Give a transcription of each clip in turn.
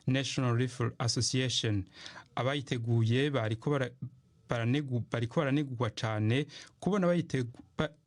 National Rifle Association. Abayiteguye bariko baranegurwa cane kubona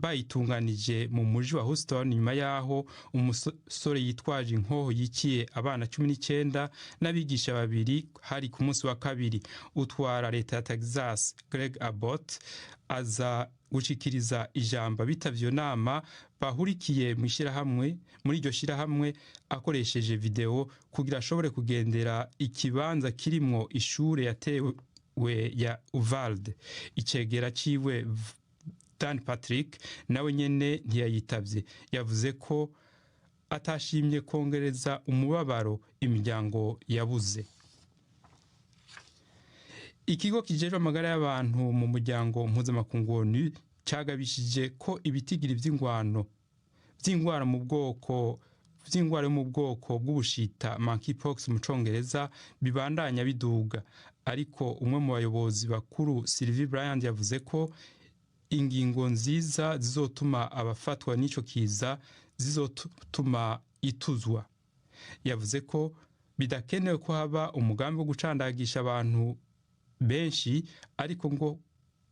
bayitunganije mu muji wa Houston nyuma yaho umusore yitwaje inkoho yiciye abana 19 n'abigisha babiri hari ku munsi wa kabiri. Utwara leta ya Texas, Greg Abbott, aza gushikiriza ijambo bitavye iyo nama bahurikiye mu ishyirahamwe, muri iryo shyirahamwe, akoresheje video kugira ashobore kugendera ikibanza kirimwo ishure yatewe ya Uvalde. Icegera ciwe Dan Patrick nawe nyene ntiyayitavye. Yavuze ko atashimye kongereza umubabaro imiryango yabuze. Ikigo kijejwe amagara y'abantu mu muryango mpuzamakungu ONU cagabishije ko ibitigiri vy'ingwano vy'ingwara mu bwoko vy'ingwara yo mu bwoko bw'ubushita, monkeypox mu Congereza, bibandanya biduga. Ariko umwe mu bayobozi bakuru, Sylvie Bryant, yavuze ko ingingo nziza zizotuma abafatwa n'ico kiza zizotuma ituzwa. Yavuze ko bidakenewe ko haba umugambi wo gucandagisha abantu benshi, ariko ngo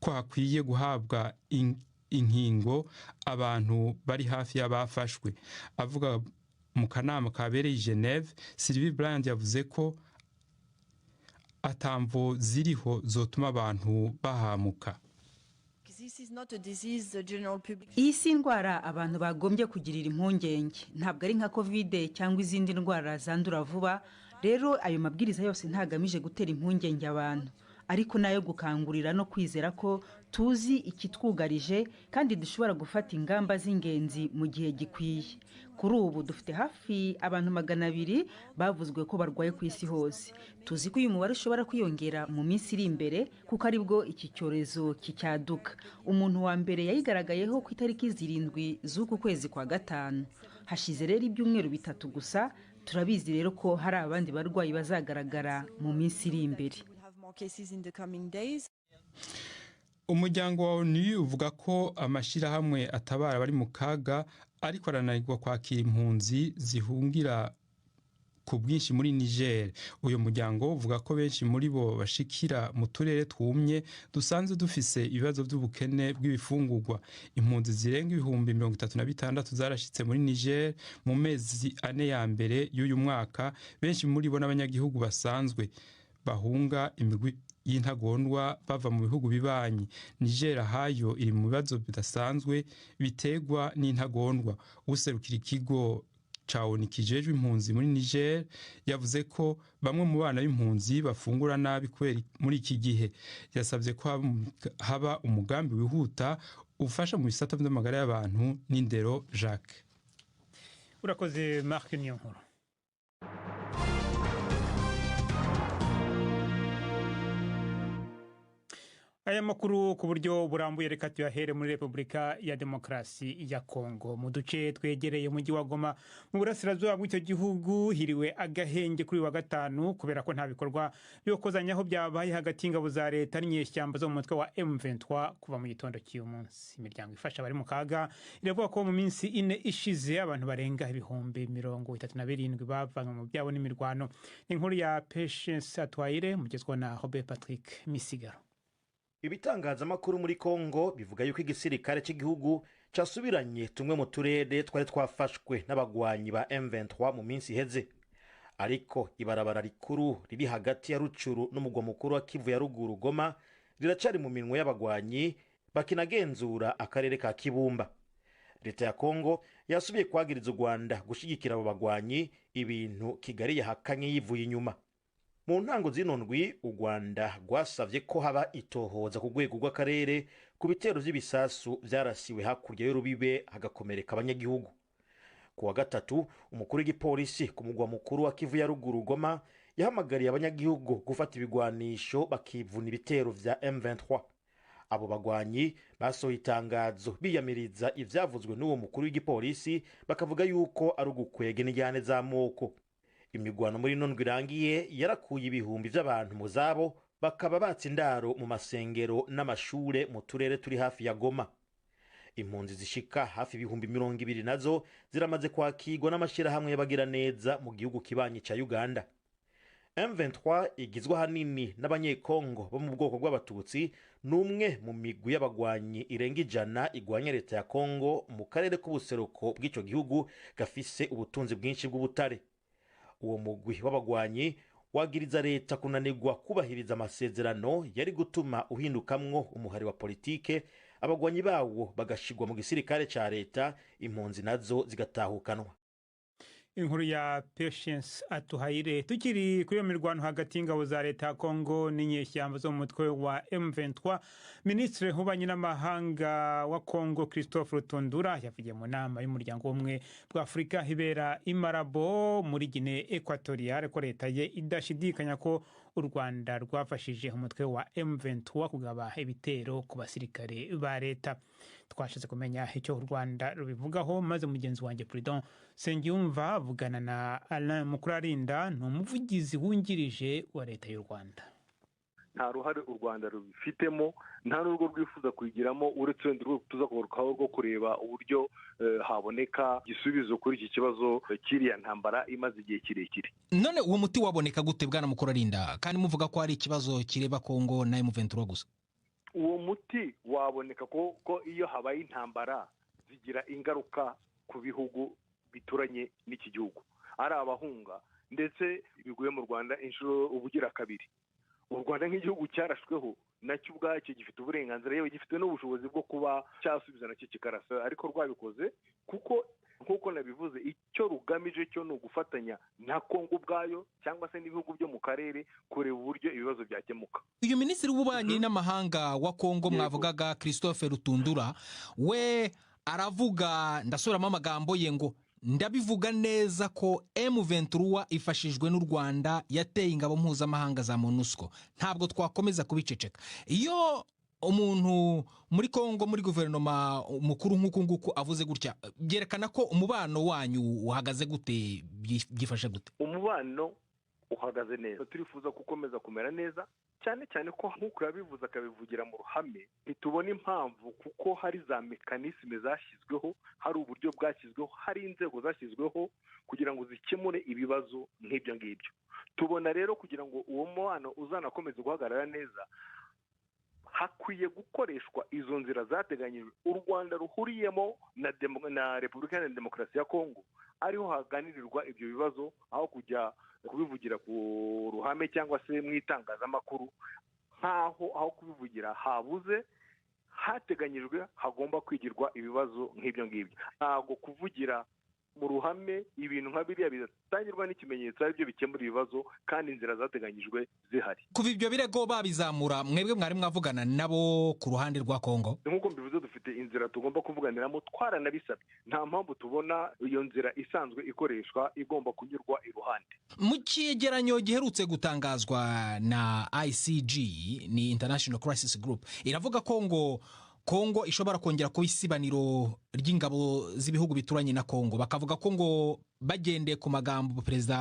ko hakwiye guhabwa inkingo abantu bari hafi y'abafashwe. Avuga mu kanama kabereye i Geneve, Sylvie Bryant yavuze ko atamvo ziriho zotuma abantu bahamuka. Iyi si indwara abantu bagombye kugirira impungenge. Ntabwo ari nka COVID cyangwa izindi ndwara zandura vuba. Rero ayo mabwiriza yose ntagamije gutera impungenge abantu, ariko nayo gukangurira no kwizera ko tuzi ikitwugarije kandi dushobora gufata ingamba z'ingenzi mu gihe gikwiye. Kuri ubu dufite hafi abantu 200 bavuzwe ko barwaye ku isi hose. Tuzi ko uyu mubare ushobora kwiyongera mu minsi iri imbere, kuko aribwo iki cyorezo kicyaduka. Umuntu wa mbere yayigaragayeho ku itariki 7 z'uku kwezi kwa gatanu. Hashize rero ibyumweru 3 gusa. Turabizi rero ko hari abandi barwayi bazagaragara mu minsi iri imbere. Umuryango wa ONU uvuga ko amashirahamwe atabara bari mu kaga ariko arananirwa kwakira impunzi zihungira ku bwinshi muri Niger. Uyu muryango uvuga ko benshi muri bo bashikira mu turere twumye dusanzwe dufise ibibazo by'ubukene bw'ibifungurwa. Impunzi zirenga 36,000 zarashitse muri Niger mu mezi 4 ya mbere y'uyu mwaka, benshi muri bo n'abanyagihugu basanzwe bahunga imigwi y'intagondwa bava mu bihugu bibanyi. Niger hayo iri mu bibazo bidasanzwe biterwa n'intagondwa. Userukira ikigo ca ONU kijejwe impunzi muri Niger yavuze ko bamwe mu bana b'impunzi bafungura nabi kubera muri iki gihe. Yasabye ko haba umugambi wihuta ufasha mu bisata vy'amagara y'abantu n'indero. Jacques. Urakoze Marc Niyonkuru. Aya makuru ku buryo burambuye reka tuyahere muri Repubulika ya Demokarasi ya Kongo. Mu duce twegereye umujyi wa Goma mu burasirazuba bw'icyo gihugu hiriwe agahenge kuri wa gatanu, kubera ko nta bikorwa byo kozanyaho byabaye hagati y'ingabo za leta n'inyeshyamba zo mu mutwe wa M23 kuva mu gitondo cy'uyu munsi. Imiryango ifasha abari mu kaga iravuga ko mu minsi 4 ishize abantu barenga 37,000 bavanywe mu byabo n'imirwano. Inkuru ya Patience Atwaire mugezwa na Robert Patrick Misigaro. Ibitangazamakuru muri Kongo bivuga yuko igisirikare cy'igihugu casubiranye tumwe mu turere twari twafashwe n'abagwanyi ba M23 mu minsi iheze, ariko ibarabara rikuru riri hagati ya Rucuru n'umugwa mukuru wa Kivu ya ruguru Goma riracari mu minwe y'abagwanyi bakinagenzura akarere ka Kibumba. Leta ya Kongo yasubiye kwagiriza u Rwanda gushigikira abo bagwanyi, ibintu Kigali yahakanye yivuye inyuma. Mu ntango zino ndwi u Rwanda rwasavye ko haba itohoza ku rwego rw'akarere ku bitero vy'ibisasu vyarasiwe hakurya y'urubibe hagakomereka abanyagihugu. Ku wa gatatu umukuru w'igipolisi ku mugwa mukuru wa Kivu ya ruguru Goma yahamagariye abanyagihugu gufata ibigwanisho bakivuna ibitero vya M23. Abo bagwanyi basohoye itangazo biyamiriza ivyavuzwe n'uwo mukuru w'igipolisi, bakavuga yuko ari ugukwega indyane z'amoko. Imigwano muri ino ndwi irangiye yarakuye ibihumbi vy'abantu mu zabo, bakaba batse indaro mu masengero n'amashure mu turere turi hafi ya Goma. Impunzi zishika hafi 20,000 nazo ziramaze kwakirwa n'amashirahamwe y'abagiraneza mu gihugu kibanyi ca Uganda. M23 igizwe ahanini n'Abanyekongo bo mu bwoko bw'Abatutsi, ni umwe mu migwi y'abagwanyi irenga 100 igwanya leta ya Kongo mu karere k'ubuseruko bw'ico gihugu gafise ubutunzi bwinshi bw'ubutare. Uwo mugwi w'abagwanyi wagiriza leta kunanirwa kubahiriza amasezerano yari gutuma uhindukamwo umuhari wa politike, abagwanyi bawo bagashigwa mu gisirikare ca leta, impunzi nazo zigatahukanwa. Inkuru ya Patience Atuhaire. Tukiri kuri iyo mirwano hagati y'ingabo za leta ya Congo n'inyeshyamba zo mu mutwe wa M23, Minisitiri w'ububanyi n'amahanga wa Congo Christophe Rutundura yavugiye mu nama y'umuryango w'ubumwe bwa Afurika ibera i Malabo muri Guinée Equatoriale ko leta ye idashidikanya ko u Rwanda rwafashije umutwe wa M23 kugaba ibitero ku basirikare ba leta. Twashatse kumenya icyo u Rwanda rubivugaho, maze mugenzi wanjye Prudent Nsengiyumva avugana na Alain Mukurarinda, ni umuvugizi wungirije wa leta y'u Rwanda. Nta ruhare u Rwanda rubifitemo, nta n'urwo rwifuza kuyigiramo, uretse wenda urwego tuza kugarukaho rwo kureba uburyo haboneka igisubizo kuri iki kibazo cy'iriya ntambara imaze igihe kirekire. None uwo muti waboneka gute, bwana Mukurarinda, kandi muvuga ko hari ikibazo kireba Kongo na M23 gusa? Uwo muti waboneka ko iyo habaye intambara zigira ingaruka ku bihugu bituranye n'iki gihugu, ari abahunga, ndetse biguye mu Rwanda inshuro ubugira kabiri. U Rwanda nk'igihugu cyarashweho nacyo ubwacyo gifite uburenganzira, yewe gifite n'ubushobozi bwo kuba cyasubiza nacyo kikarasa, ariko rwabikoze kuko nk'uko nabivuze icyo rugamije cyo ni ugufatanya na Kongo ubwayo cyangwa se n'ibihugu byo mu karere kureba uburyo ibibazo byakemuka. Uyu minisitiri w'ububanyi n'amahanga wa Kongo mwavugaga, Christophe Rutundura, we aravuga, ndasubiramo amagambo ye, ngo ndabivuga neza ko M23 ifashijwe n'u Rwanda yateye ingabo mpuzamahanga za MONUSCO, ntabwo twakomeza kubiceceka. Iyo umuntu muri Kongo, muri guverinoma mukuru nk'uku nguku avuze gutya, byerekana ko umubano wanyu uhagaze gute, byifashe gute? Umubano uhagaze neza, turifuza gukomeza kumera neza, cyane cyane ko nk'uko yabivuze akabivugira mu ruhame, ntitubona impamvu, kuko hari za mécanismes zashyizweho, hari uburyo bwashyizweho, hari inzego zashyizweho kugira ngo zikemure ibibazo nk'ibyo ngibyo. Tubona rero kugira ngo uwo mubano uzanakomeze guhagarara neza, hakwiye gukoreshwa izo nzira zateganyijwe u Rwanda ruhuriyemo na Repubulika Iharanira Demokarasi ya Kongo, ariho haganirirwa ibyo bibazo, aho kujya kubivugira ku ruhame cyangwa se mu itangazamakuru, nk'aho aho kubivugira habuze hateganyijwe hagomba kwigirwa ibibazo nk'ibyo ngibyo. Ntabwo kuvugira mu ruhame ibintu nka biriya bidatangirwa n'ikimenyetso aribyo bikemura ibibazo, kandi inzira zateganyijwe zihari. Kuva ibyo birego babizamura, mwebwe mwari mwavugana nabo ku ruhande rwa Kongo? Nk'uko mbivuze, dufite inzira tugomba kuvuganiramo, twaranabisabye. Nta mpamvu tubona iyo nzira isanzwe ikoreshwa igomba kunyurwa iruhande. Mu cyegeranyo giherutse gutangazwa na ICG, ni International Crisis Group, iravuga ko ngo Kongo ishobora kongera kuba isibaniro ry'ingabo z'ibihugu bituranye na Kongo. Bakavuga ko ngo bagendeye ku magambo perezida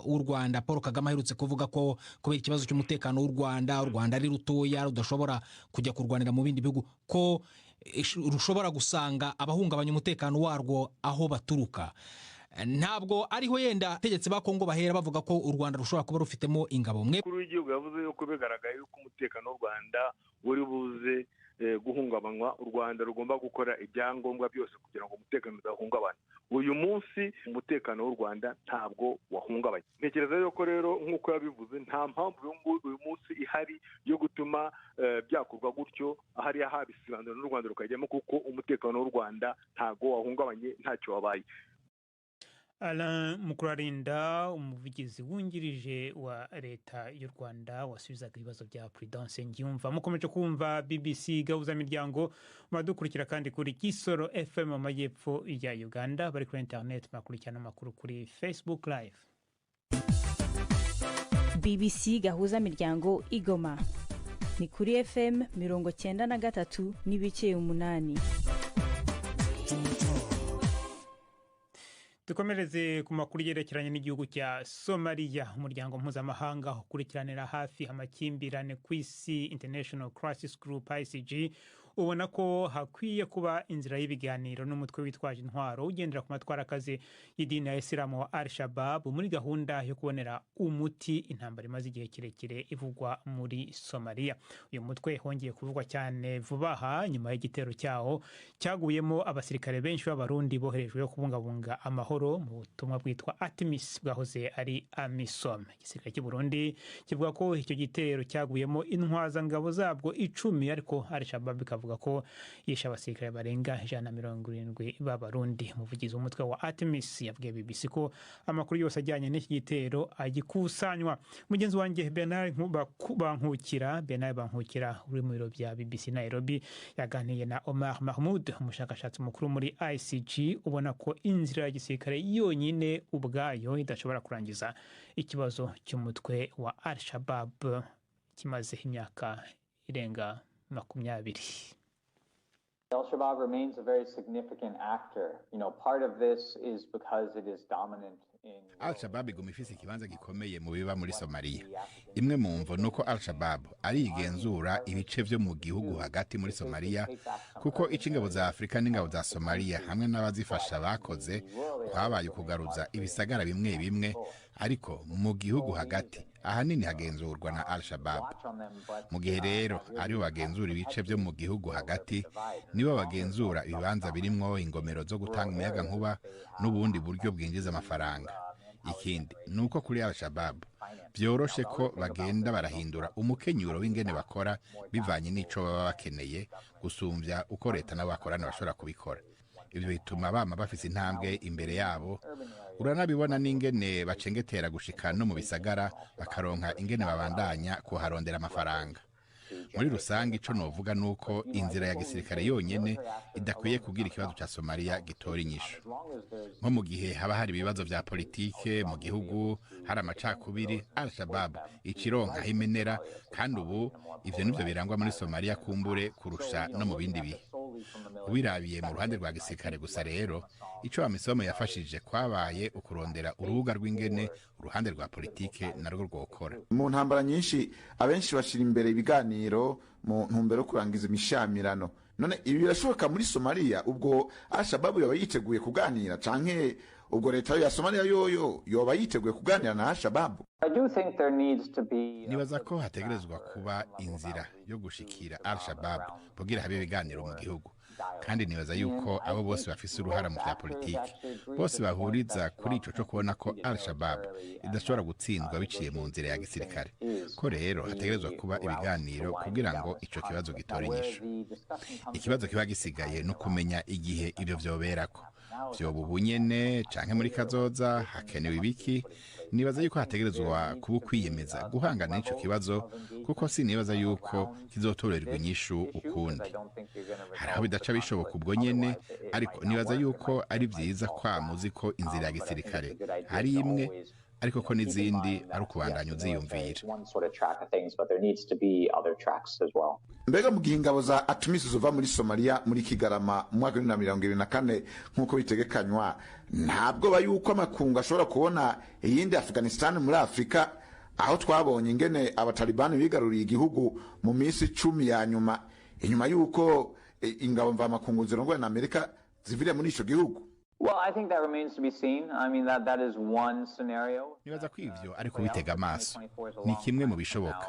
w'u Rwanda Paul Kagame aherutse kuvuga ko kubera ikibazo cy'umutekano w'u Rwanda, u Rwanda ari rutoya rudashobora kujya kurwanira mu bindi bihugu, ko rushobora gusanga abahungabanya umutekano warwo aho baturuka. Ntabwo ariho yenda abategetsi ba Kongo bahera bavuga ko u Rwanda rushobora kuba rufitemo ingabo mwe? Umukuru w'igihugu yavuze yuko bigaragaye yuko umutekano w'u Rwanda uri buze guhungabanywa, u Rwanda rugomba gukora ibyangombwa byose kugira ngo umutekano udahungabana. Uyu munsi umutekano w'u Rwanda ntabwo wahungabanye. Ntekereza yuko rero nk'uko yabivuze, nta mpamvu uyu munsi ihari yo gutuma byakorwa gutyo, hariya haba isibaniro n'u Rwanda rukajyamo, kuko umutekano w'u Rwanda ntabwo wahungabanye, ntacyo wabaye. Alain Mukurarinda, umuvugizi wungirije wa leta y'u Rwanda, wasubizaga ibibazo bya Prudence Ngiyumva. Mukomeje kumva BBC Gahuza Miryango, muradukurikira kandi kuri Kisoro FM mu majyepfo ya Uganda. Bari kuri internet bakurikirana amakuru kuri Facebook Live. BBC Gahuza Miryango Igoma ni kuri FM 93.8. Dukomereze ku makuru yerekeranye n'igihugu cya Somaliya. Umuryango mpuzamahanga ukurikiranira hafi amakimbirane ku isi, International Crisis Group, ICG, Ubona ko hakwiye kuba inzira y'ibiganiro n'umutwe witwaje intwaro ugendera ku matwarakazi y'idini ya Isilamu wa Al Shabab muri gahunda yo kubonera umuti intambara imaze igihe kirekire ivugwa muri Somalia. Uyu mutwe wongeye kuvugwa cyane vuba aha nyuma y'igitero cyawo cyaguyemo abasirikare benshi b'Abarundi boherejwe kubungabunga amahoro mu butumwa bwitwa Atmis bwahoze ari AMISOM. Igisirikare cy'u Burundi kivuga ko icyo gitero cyaguyemo intwazangabo zabwo 10, ariko Al Shabab ikavuga ko yishe abasirikare barenga 170 b'Abarundi. Umuvugizi w'umutwe wa Atmis yabwiye BBC ko amakuru yose ajyanye n'iki gitero agikusanywa. Mugenzi wanjye Bernard Bankukira uri mu biro bya BBC Nairobi yaganiriye na Omar Mahmoud, umushakashatsi mukuru muri ICG, ubona ko inzira ya gisirikare yonyine ubwayo idashobora kurangiza ikibazo cy'umutwe wa Al Shabab kimaze imyaka irenga 20. Al-Shabaab remains a very significant actor. You know, part of this is because it is dominant in Al-Shabaab iguma ifise ikibanza gikomeye mu biba muri Somalia. Imwe mu mvo nuko Al-Shabaab ari igenzura ibice vyo mu gihugu hagati muri Somalia, kuko ico ingabo za Afrika n'ingabo za Somalia hamwe n'abazifasha bakoze kwabaye ukugaruza ibisagara bimwe bimwe, ariko mu gihugu hagati ahanini hagenzurwa na Al-Shabaab. Mu gihe rero aribo bagenzura ibice vyo mu gihugu hagati, nibo bagenzura ibibanza birimwo ingomero zo gutanga umuyaga nkuba n'ubundi buryo bwinjiza amafaranga. Ikindi nuko kuri Al-Shabaab vyoroshe ko bagenda barahindura umukenyuro w'ingene bakora bivanye n'ico baba bakeneye, gusumvya uko leta nabo bakorana bashobora kubikora. Ivyo bituma bama bafise intambwe imbere yabo. Uranabibona n'ingene bacengetera gushika no mu bisagara, bakaronka ingene babandanya kuharondera amafaranga. Muri rusange ico novuga nuko inzira ya gisirikare yonyene idakwiye kugira ikibazo ca Somalia gitora inyishu. Nko mu gihe haba hari ibibazo vya politike mu gihugu, hari amacakubiri, Al-Shabaab ikironka imenera, kandi ubu ivyo nivyo birangwa muri Somalia kumbure kurusha no mu bindi bihe. Ubirabiye mu ruhande rwa gisirikare gusa rero, ico AMISOM yafashije kwabaye ukurondera urubuga rw'ingene uruhande rwa politike narwo rwokora. Mu ntambara nyinshi abenshi bashira imbere ibiganiro mu ntumbero yo kurangiza imishamirano. None ibi birashoboka muri Somalia? Ubwo Al-Shabaab yoba yiteguye kuganira, canke ubwo leta ya Somalia yoyo yoba yiteguye kuganira na Al-Shabaab? Nibaza ko hategerezwa kuba inzira yo gushikira Al-Shabaab kugira habe ibiganiro mu gihugu, kandi nibaza yuko abo bose bafise uruhara mu vya politiki bose bahuriza kuri ico co kubona ko Al-Shabaab idashobora gutsindwa biciye mu nzira ya gisirikare, ko rero hategerezwa kuba ibiganiro kugira ngo ico kibazo gitore inyishu. Ikibazo kiba gisigaye no kumenya igihe ivyo vyoberako, vyoba ubunyene canke muri kazoza, hakenewe ibiki. Nibaza yuko hategerezwa kuba ukwiyemeza guhangana n'ico kibazo, kuko sinibaza yuko kizotorerwa inyishu ukundi. Hari aho bidaca bishoboka ubwo nyene, ariko nibaza yuko ari vyiza kwamuzi ko inzira ya gisirikare ari imwe, ariko ko n'izindi ari ukubandanya uziyumvira. Mbega mu gihe ingabo za Atmis zova muri Somalia muri Kigarama mu mwaka wa 2024 nk'uko bitegekanywa, ntabwo bayuko amakungu ashobora kubona iyindi Afghanistan muri Afrika, aho twabonye ingene abatalibani bigaruriye igihugu mu minsi 10 ya nyuma inyuma yuko ingabo mvamakungu zirongowe na Amerika zivire muri ico gihugu? Well, I think that remains to be seen. I mean, that is one scenario. Nibaza ko ivyo ariko bitega amaso ni kimwe mu bishoboka.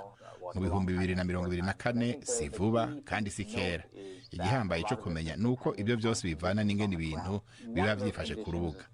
Mu 2024 si vuba kandi si kera. Igihambaye cyo kumenya nuko ibyo byose bivana n'ingene ibintu biba vyifashe ku rubuga.